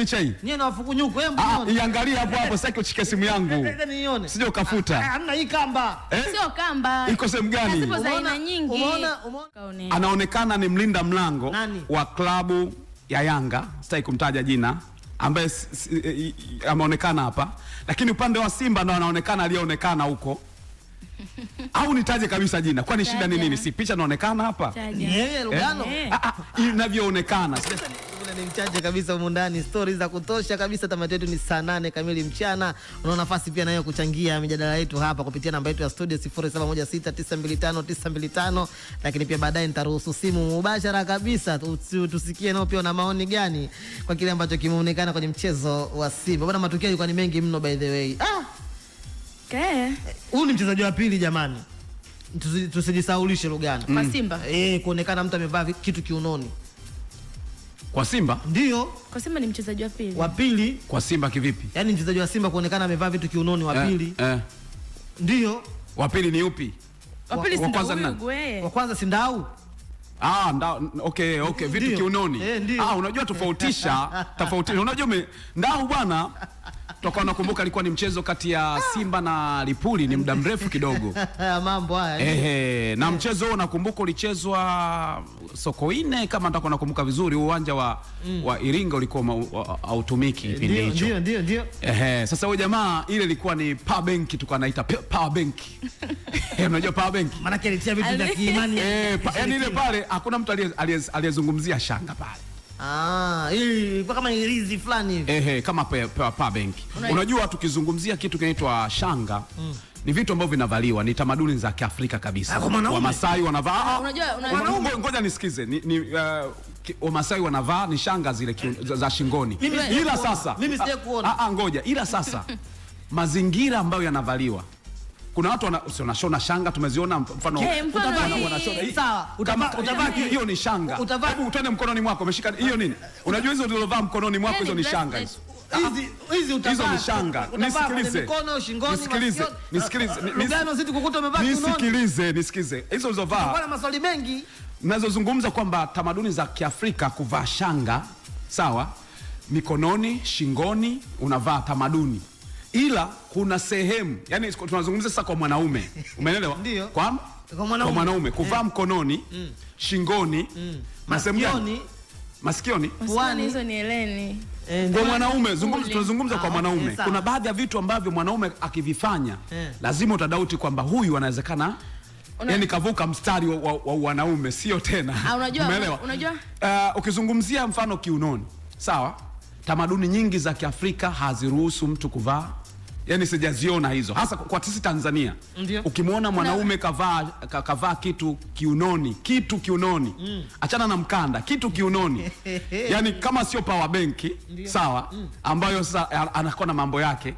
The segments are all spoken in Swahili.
picha hii? Nyie na wafukunyuku, hebu nione. Iangalie hapo hapo, sitaki ushike simu yangu. Nione. Sije ukafuta. Hamna hii kamba. Sio kamba. Iko sehemu gani? Zipo za aina nyingi. Umeona? Anaonekana ni mlinda mlango Nani? wa klabu ya Yanga, sitaki kumtaja jina, ambaye ameonekana hapa, lakini upande wa Simba ndo anaonekana aliyeonekana huko. Au nitaje kabisa jina? Kwani shida ni nini? Si picha inaonekana hapa? Yeye Lugano. Inavyoonekana. Ni mchache kabisa humu ndani, stories za kutosha kabisa. Tamati yetu ni saa 8 kamili mchana. Una nafasi pia nayo kuchangia mijadala yetu hapa kupitia namba yetu ya studio 0716925925, lakini pia baadaye nitaruhusu simu mubashara kabisa tusikie nao pia na maoni gani kwa kile ambacho kimeonekana kwenye mchezo wa Simba. Bwana, matukio yalikuwa ni mengi mno by the way. Huyu ni mchezaji wa pili jamani. Tusijisaulishe Lugano. Kwa Simba. Kuonekana mtu amevaa kitu kiunoni. Kwa Simba? Ndio. Kwa Simba ni mchezaji wa pili. Wa pili. Kwa Simba kivipi? Yaani mchezaji wa Simba kuonekana amevaa vitu kiunoni wa pili. Ndio. Wa pili ni upi? Wa pili si Wa kwanza Ndau nani? Gwee. Wa kwanza si Ndau? Ndau, okay, vitu Ndio. kiunoni. Ndio. Unajua tofautisha. Unajua Ndau bwana, tutakuwa nakumbuka ilikuwa ni mchezo kati ya Simba na Lipuli, ni muda mrefu kidogo. Mambo haya. Na mchezo huo nakumbuka ulichezwa Sokoine kama nitakuwa nakumbuka vizuri, uwanja wa Iringa ulikuwa hautumiki kipindi hicho. Ndio. Sasa huyo jamaa ile ilikuwa ni power bank, tulikuwa naita power bank. Unajua power bank? Maana yake alitia vitu vya kiimani. Yaani ile pale hakuna mtu aliyezungumzia shanga pale. Hii kama ilizi fulani hivi. Kama power bank. Unajua tukizungumzia kitu kinaitwa shanga, ni vitu ambavyo vinavaliwa, ni tamaduni za Kiafrika kabisa. Wamasai wanavaa. Unajua Ngoja nisikize. Wamasai wanavaa ni shanga zile za shingoni. Ila sasa mimi sija kuona. Ngoja. Ila sasa mazingira ambayo yanavaliwa, kuna watu wanashona shanga, tumeziona mfano wanashona. Sawa, utavaa hiyo ni shanga. Hebu utane mkononi mwako umeshika hiyo nini? Unajua hizo ulizovaa mkononi mwako hizo ni shanga hizo. Hizi utavaa. Hizo ni shanga. Nisikilize. Mikono, shingoni, nisikilize. Nisikilize. Lugano sisi tukukuta umevaa kiunoni. Nisikilize. Hizo ulizovaa. Kuna maswali mengi. Ninazozungumza kwamba tamaduni za Kiafrika kuvaa shanga, sawa? Mikononi, shingoni unavaa tamaduni. Ila kuna sehemu, yani tunazungumza sasa kwa mwanaume. Umeelewa? Ndio. Kwa mwanaume kuvaa mkononi, shingoni, masikioni. Masikioni. Puani hizo ni eleni. Kwa mwanaume tunazungumza kwa mwanaume. Kuna baadhi ya vitu ambavyo mwanaume akivifanya lazima utadauti kwamba huyu anawezekana yani kavuka mstari wa wanaume, sio tena. Unajua, unajua? Ukizungumzia mfano kiunoni, sawa? Tamaduni nyingi za Kiafrika haziruhusu mtu kuvaa. Yani sijaziona hizo. Hasa kwa sisi Tanzania. Ukimwona mwanaume kavaa kitu kiunoni, achana na mkanda, kitu kiunoni. Yani kama sio power bank, sawa, ambayo sasa anakuwa na mambo yake,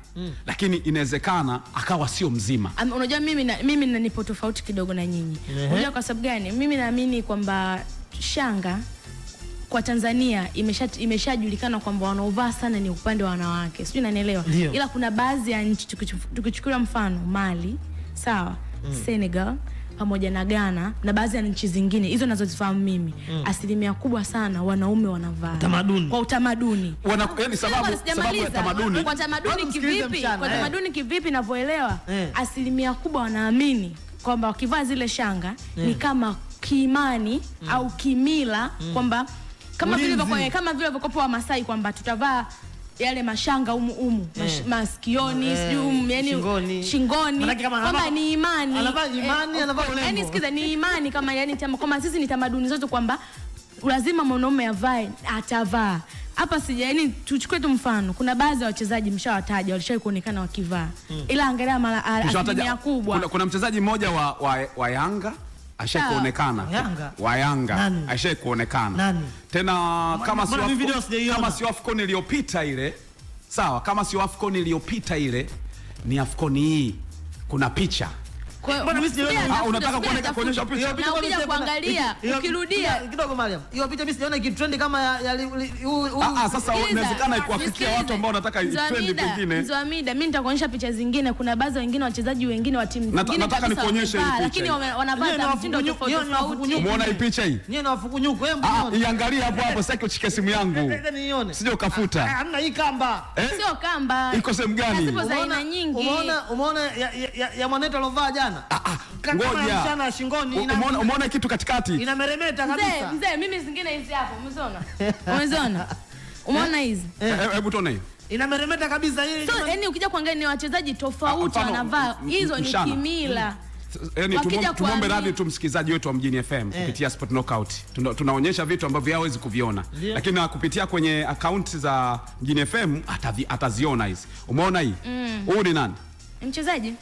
lakini inawezekana akawa sio mzima. Unajua mimi nipo tofauti kidogo na nyinyi. Unajua kwa sababu gani? Mimi naamini kwamba shanga kwa Tanzania imeshajulikana kwamba wanaovaa sana ni upande wa wanawake. Sijui unanielewa. Ila kuna baadhi ya nchi tukichukua mfano Mali, sawa, Senegal pamoja na Ghana na baadhi ya nchi zingine hizo nazozifahamu mimi, asilimia kubwa sana wanaume wanavaa. Utamaduni. Kwa utamaduni. Yani sababu ya tamaduni. Kwa tamaduni kivipi? Kwa tamaduni kivipi ninavyoelewa? Asilimia kubwa wanaamini kwamba wakivaa zile shanga ni kama kiimani au kimila, kwamba kama vile kama vile wakopo wa Masai kwamba tutavaa yale mashanga umu masikioni, sijui yani shingoni, kwamba ni imani. Anavaa imani, anavaa ulembo. Yani sikiza, ni imani kama yani kama sisi ni tamaduni zetu kwamba lazima mwanaume avae, atavaa. Hapa sija yani tuchukue tu mfano, kuna baadhi ya wachezaji mshawataja walishawahi kuonekana wakivaa. Ila angalia mara asilimia kubwa. Kuna mchezaji mmoja wa Yanga ashakuonekana. Wa Yanga ashakuonekana. Tena kama sio AFCON iliyopita ile, sawa, kama sio AFCON iliyopita ile, ni AFCON hii. Kuna picha Kwa hiyo Mbona mimi sijaona? Ah, unataka kuonyesha picha? Hiyo picha Na mbona ukija mimi kuangalia, hiyo- ukirudia. kidogo Mariam. Hiyo picha mimi sijaona ikitrend kama ya Sasa Sikiliza, inawezekana ikuwafikia nisikilize. watu ambao wanataka itrend pengine. Mzwamida, mimi nitakuonyesha picha zingine. Kuna baadhi wengine wachezaji wengine wa timu zingine Nataka kabisa nikuonyeshe hii wamevaa, picha lakini hii. wanavaa Yeye ni za mtindo wafukunyu- tofauti yeye ni tofauti. wafukunyu- Umeona hii picha hii? Nyie na wafukunyuku, hebu nione. Iangalie hapo hapo, sitaki ushike simu yangu. Ngoja nione. Sije ukafuta. Hamna hii kamba. Eh? Sio kamba. Iko sehemu gani? Na zipo za Umeona aina nyingi. Umeona ya mwanetu alovaa jana? Kama Ngoja. mshana shingoni Umeona kitu katikati? inameremeta Mzee, kabisa. mzee, mimi zingine hizi hapo, umeziona? Umeziona? Umeona hizi? Hebu tuone hiyo. Inameremeta kabisa hii. So, yani ukija kuangalia ni wachezaji tofauti wanavaa. Hizo ni Mshana. kimila. Yaani Wakija tumwombe kuamini- radhi tu msikilizaji wetu wa Mjini FM kupitia Sport Knockout. Tunaonyesha vitu ambavyo hawezi kuviona. Lakini na kupitia kwenye akaunti za Mjini FM ataziona hizi. Umeona hii? Huyu ni nani? Mchezaji?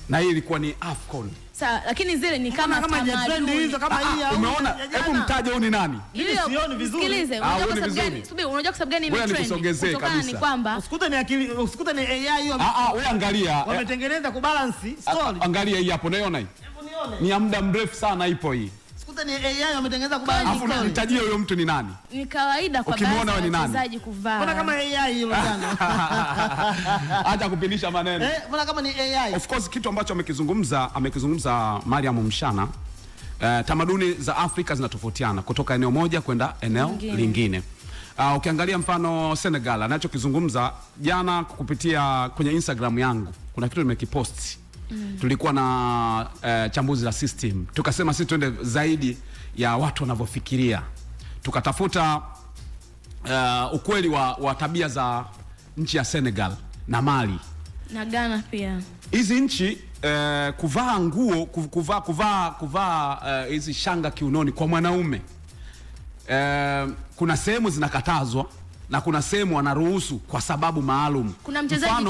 Na hii ilikuwa ni AFCON. Sawa, lakini zile ni kama kama trend tamaduni. hizo kama hii ya Umeona? ya jana. Hebu mtaje huyu ni nani? Mimi Hiyo, sioni vizuri. Sikilize, unajua Huoni kwa sababu vizuri? gani? Subiri, unajua kwa sababu gani Ngoja imetrend? nikusogezee Kutokana kabisa. ni kwamba Usikute ni akili, usikute ni AI hiyo. Wewe angalia. Wametengeneza kubalance story. Angalia hii hapo, unaiona hii? Hebu nione. Ni ya muda mrefu sana ipo hii. Usikute ni AI wametengeneza kubalance Alafu story. nitajie huyo mtu ni nani? ni kawaida kwa Ukimuona baadhi wewe ya ni nani? wachezaji kuvaa. Mbona kama AI hilo jana? Acha kupindisha maneno. Mbona kama ni AI? Of course kitu ambacho amekizungumza Mariam Mshana, tamaduni za Afrika zinatofautiana kutoka eneo moja kwenda eneo lingine. Ukiangalia mfano Senegal, anachokizungumza jana kupitia kwenye Instagram yangu, kuna kitu nimekipost. Tulikuwa na chambuzi la system, tukasema sisi tuende zaidi ya watu wanavyofikiria, tukatafuta ukweli wa tabia za nchi ya Senegal na Mali na Ghana pia. Hizi nchi kuvaa nguo, kuvaa hizi shanga kiunoni kwa mwanaume, kuna sehemu zinakatazwa na kuna sehemu wanaruhusu kwa sababu maalum. Kuna mchezaji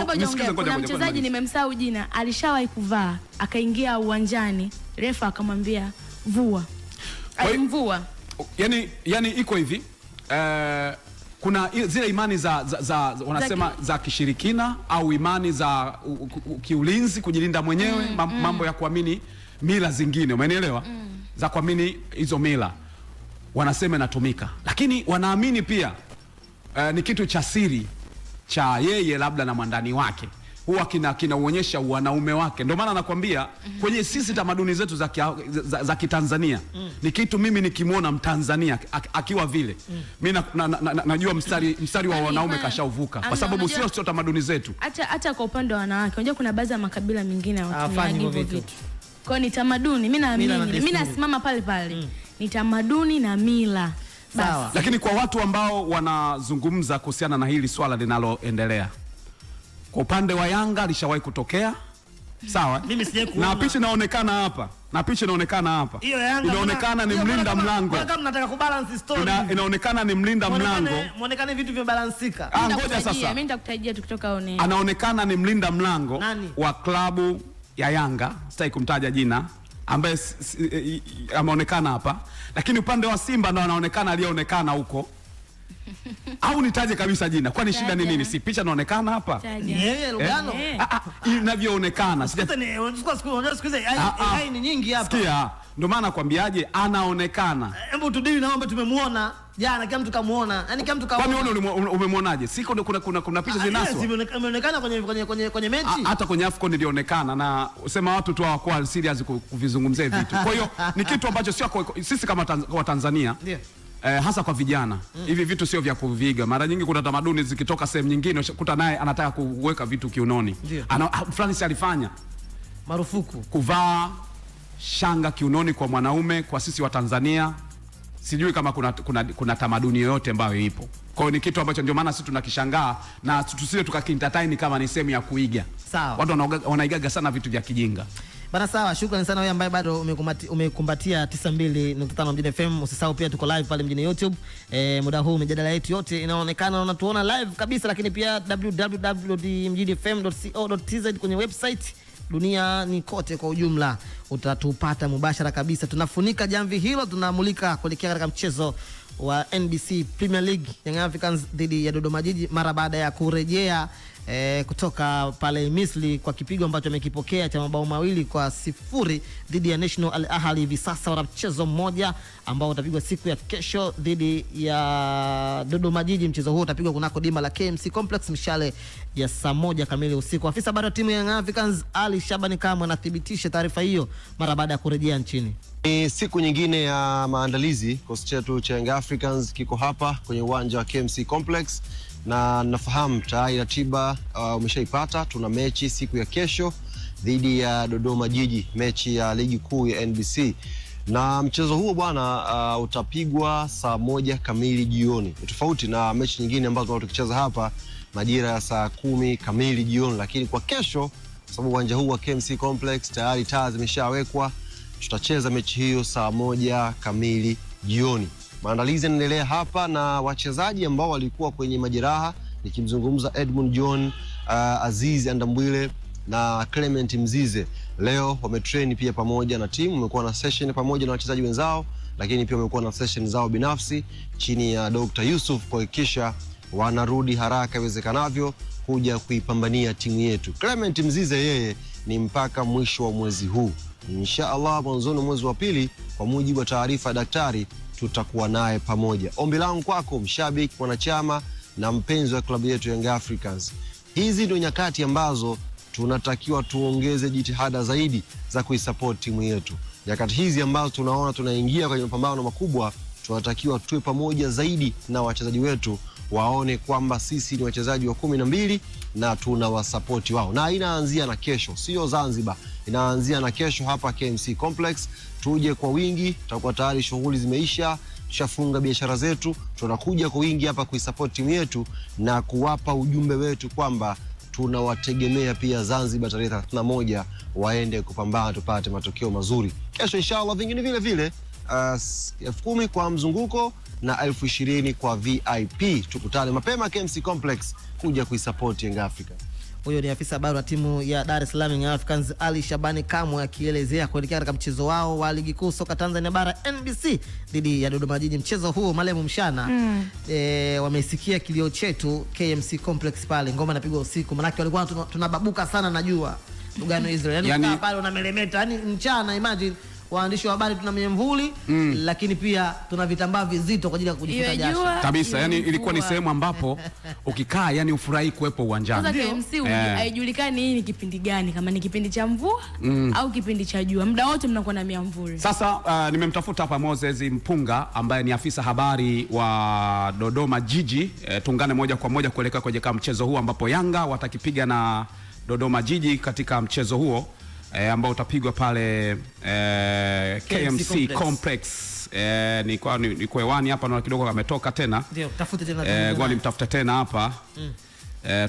kuna mchezaji nimemsahau jina, alishawahi kuvaa akaingia uwanjani, refa akamwambia vua. Alimvua. Yani iko hivi, kuna zile imani za wanasema za kishirikina au imani za kiulinzi, kujilinda mwenyewe, mambo ya kuamini mila zingine, umenielewa? Za kuamini hizo mila wanasema inatumika, lakini wanaamini pia ni kitu cha siri cha yeye labda na mwandani wake, huwa kinauonyesha wanaume wake. Ndio maana nakwambia kwenye sisi tamaduni zetu za Kitanzania ni kitu mimi nikimuona Mtanzania akiwa vile mimi najua mstari wa wanaume kashauvuka, kwa sababu sio tamaduni zetu. Hata kwa upande wa wanawake, unajua kuna baadhi ya makabila mengine hawatumiagi hivyo vitu. Kwa ni tamaduni, mimi naamini, mimi nasimama pale pale. Ni tamaduni na mila. Sawa. Lakini kwa watu ambao wanazungumza kuhusiana na hili swala linaloendelea, kwa upande wa Yanga lishawahi kutokea. Sawa? Mimi sijawahi kuona. Na picha inaonekana hapa. Na picha inaonekana hapa. Hiyo Yanga inaonekana ni mlinda mlango. Kama mnataka kubalance story. Inaonekana ni mlinda mlango. Muonekane vitu vimebalancika. Ngoja sasa. Mimi nitakutajia tukitoka one. Anaonekana ni mlinda mlango wa klabu ya Yanga, sitaki kumtaja jina, ambaye ameonekana hapa. Lakini upande wa Simba ndo anaonekana aliyeonekana huko. Au nitaje kabisa jina? Kwani shida ni nini? Si picha inaonekana hapa? Yeye Lugano. Inavyoonekana. AI ni nyingi hapa. Sikia, ndio maana nakwambiaje anaonekana. Hebu tudili na mambo tumemuona jana, kila mtu kamuona. Yaani kila mtu kamuona. Kwani wewe umemuonaje? Si kuna picha zinaswa. Zimeonekana kwenye mechi. Hata kwenye AFCON ilionekana, na sema watu tu hawakuwa serious kuvizungumzia vitu. Kwa hiyo ni kitu ambacho sio sisi kama kwa Tanzania. Ndio. Hasa kwa vijana hivi vitu sio vya kuviga. Mara nyingi kuna tamaduni zikitoka sehemu nyingine ukuta naye anataka kuweka vitu kiunoni. Fulani si alifanya marufuku kuvaa shanga kiunoni kwa mwanaume. Kwa sisi wa Tanzania sijui kama kuna tamaduni yoyote ambayo ipo. Kwa hiyo ni kitu ambacho ndio maana sisi tunakishangaa na tusije tukakientertain kama ni sehemu ya kuiga. Sawa. Watu wanaigaga sana vitu vya kijinga. Bana, sawa, shukrani sana wewe ambaye bado umekumbatia 92.5 Mjini FM. Usisahau pia tuko live pale mjini YouTube. Muda huu mijadala yetu yote inaonekana, unatuona live kabisa, lakini pia www.mjinifm.co.tz kwenye website. Dunia ni kote kwa ujumla utatupata mubashara kabisa. Tunafunika jamvi hilo, tunamulika kuelekea katika mchezo wa NBC Premier League, Young Africans dhidi ya Dodoma Jiji mara baada ya kurejea kutoka pale Misri kwa kipigo ambacho amekipokea cha mabao 2-0 dhidi ya National Al Ahly. Hivi sasa wana mchezo mmoja ambao utapigwa siku ya kesho dhidi ya Dodoma Jiji. Mchezo huo utapigwa kunako dimba la KMC Complex mshale ya saa 1 kamili usiku. Afisa habari wa timu ya Young Africans Ali Shabani Kamwe anathibitisha taarifa hiyo mara baada ya kurejea nchini. Ni siku nyingine ya maandalizi. Kikosi chetu cha Young Africans kiko hapa kwenye uwanja wa KMC Complex na nafahamu tayari ratiba umeshaipata. Tuna mechi siku ya kesho dhidi ya Dodoma Jiji, mechi ya ligi kuu ya NBC, na mchezo huo bwana utapigwa saa 1 kamili jioni, tofauti na mechi nyingine ambazo tukicheza hapa majira ya saa 10 kamili jioni. Lakini kwa kesho, kwa sababu uwanja huu wa KMC Complex tayari taa zimeshawekwa, tutacheza mechi hiyo saa 1 kamili jioni. Maandalizi yanaendelea hapa na wachezaji ambao walikuwa kwenye majeraha, nikimzungumza Edmund John, Aziz Andambwile na Clement Mzize, leo wametrain pia pamoja na timu, wamekuwa na session pamoja na wachezaji wenzao, lakini pia wamekuwa na session zao binafsi chini ya Dr. Yusuf kuhakikisha wanarudi haraka iwezekanavyo kuja kuipambania timu yetu. Clement Mzize yeye ni mpaka mwisho wa mwezi huu. Insha Allah mwanzoni mwezi wa pili, kwa mujibu wa taarifa ya daktari, tutakuwa naye pamoja. Ombi langu kwako mshabiki, mwanachama na mpenzi wa klabu yetu Young Africans, hizi ndio nyakati ambazo tunatakiwa tuongeze jitihada zaidi za kuisupport timu yetu. Nyakati hizi ambazo tunaona tunaingia kwenye mapambano makubwa, tunatakiwa tuwe pamoja zaidi na wachezaji wetu, waone kwamba sisi ni wachezaji wa 12 na tunawasupport wao. Na inaanzia na kesho, sio Zanzibar, inaanzia na kesho hapa KMC Complex. Tuje kwa wingi, tutakuwa tayari shughuli zimeisha, tushafunga biashara zetu, tunakuja kwa wingi hapa kuisupport timu yetu na kuwapa ujumbe wetu kwamba tunawategemea pia Zanzibar tarehe 31 waende kupambana tupate matokeo mazuri. Kesho inshallah vingine vile vile 10,000 kwa mzunguko na 20,000 kwa VIP. Tukutane mapema KMC Complex kuja kuisupport Young Africa. Huyo ni afisa habari wa timu ya Dar es Salaam Young Africans Ali Shabani Kamwe akielezea kuelekea katika mchezo wao wa ligi kuu soka Tanzania bara NBC dhidi ya Dodoma Jiji. Mchezo huo Malemu mshana wamesikia kilio chetu KMC Complex pale, ngoma inapigwa usiku, manake walikuwa tunababuka sana na jua Lugano Israel. Yani pale unamelemeta, yani mchana, imagine waandishi wa habari tuna miemvuli lakini pia tuna vitambaa vizito kwa ajili ya kujifuta jasho kabisa. Yani ilikuwa ni sehemu ambapo ukikaa yani ufurahi kuwepo uwanjani. Sasa KMC haijulikani hii ni kipindi gani, kama ni kipindi cha mvua au kipindi cha jua, muda wote mnakuwa na miamvuli. Sasa nimemtafuta hapa Moses Mpunga ambaye ni afisa habari wa Dodoma Jiji. Tuungane moja kwa moja kuelekea kwenye mchezo huu ambapo Yanga watakipiga na Dodoma Jiji katika mchezo huo ambao utapigwa pale KMC Complex. Ni kwa hewani hapa na kidogo ametoka tena. Ndio, tafute tena. Ngoja nimtafute tena hapa.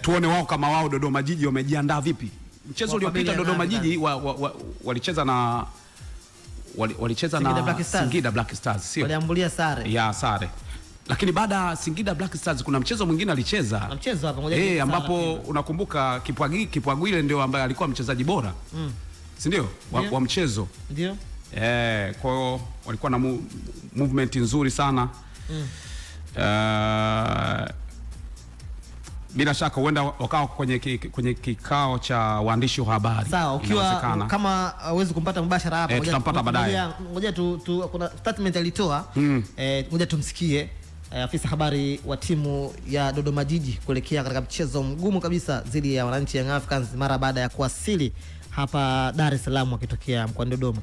Tuone wao kama wao Dodoma Jiji wamejiandaa vipi. Mchezo uliopita Dodoma Jiji walicheza na walicheza na Singida Black Stars, sio? Waliambulia sare. Ya sare. Lakini baada Singida Black Stars kuna mchezo mwingine alicheza. Na mchezo hapa ngoja ambapo unakumbuka Kipwagile ndio ambaye alikuwa mchezaji bora. Si ndio? Wa mchezo. Ndio. Kwa hiyo walikuwa na movement nzuri sana. Bila shaka huenda wakawa kwenye kikao cha waandishi wa habari. Sawa, ukiwa kama huwezi kumpata mubashara hapa, tutampata baadaye. Ngoja tu kuna statement alitoa. Ngoja tumsikie afisa habari wa timu ya Dodoma Jiji kuelekea katika mchezo mgumu kabisa dhidi ya wananchi Young Africans mara baada ya kuwasili hapa Dar es Salaam wakitokea mkoani Dodoma.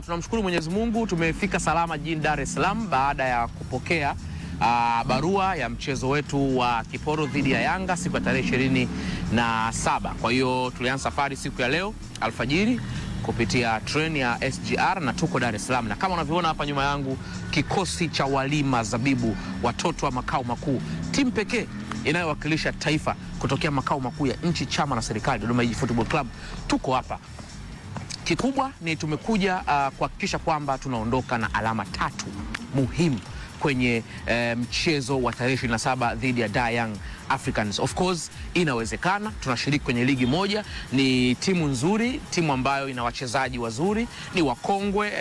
Tunamshukuru Mwenyezi Mungu tumefika salama jijini Dar es Salaam baada ya kupokea barua ya mchezo wetu wa kiporo dhidi ya Yanga siku ya tarehe 27. Kwa hiyo tulianza safari siku ya leo alfajiri kupitia treni ya SGR na tuko Dar es Salaam, na kama unavyoona hapa nyuma yangu kikosi cha walima zabibu, watoto wa makao makuu, timu pekee inayowakilisha taifa kutokea makao makuu ya nchi, chama na serikali, Dodoma Jiji Football Club. Tuko hapa. Kikubwa ni tumekuja kuhakikisha kwamba tunaondoka na alama 3 muhimu kwenye mchezo wa tarehe 27 dhidi ya Dar Young Africans. Of course inawezekana, tunashiriki kwenye ligi moja, ni timu nzuri, timu ambayo ina wachezaji wazuri, ni wakongwe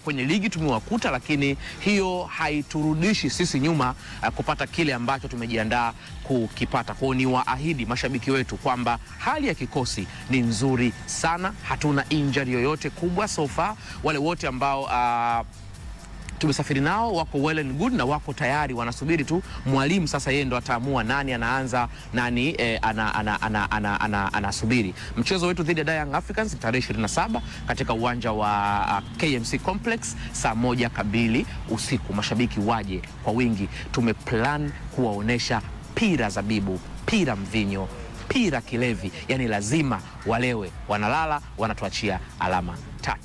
kwenye ligi tumewakuta, lakini hiyo haiturudishi sisi nyuma kupata kile ambacho tumejiandaa kukipata. Kwa hiyo ni waahidi mashabiki wetu kwamba hali ya kikosi ni nzuri sana, hatuna injury yoyote kubwa so far. Wale wote ambao tumesafiri nao wako well and good na wako tayari, wanasubiri tu mwalimu sasa, yeye ndo ataamua nani anaanza nani anasubiri. Mchezo wetu dhidi ya Young Africans tarehe 27 katika uwanja wa KMC Complex saa 1:00 usiku. Mashabiki waje kwa wingi, tumeplan kuwaonesha pira zabibu, pira mvinyo, pira kilevi, yani lazima walewe, wanalala wanatuachia alama 3.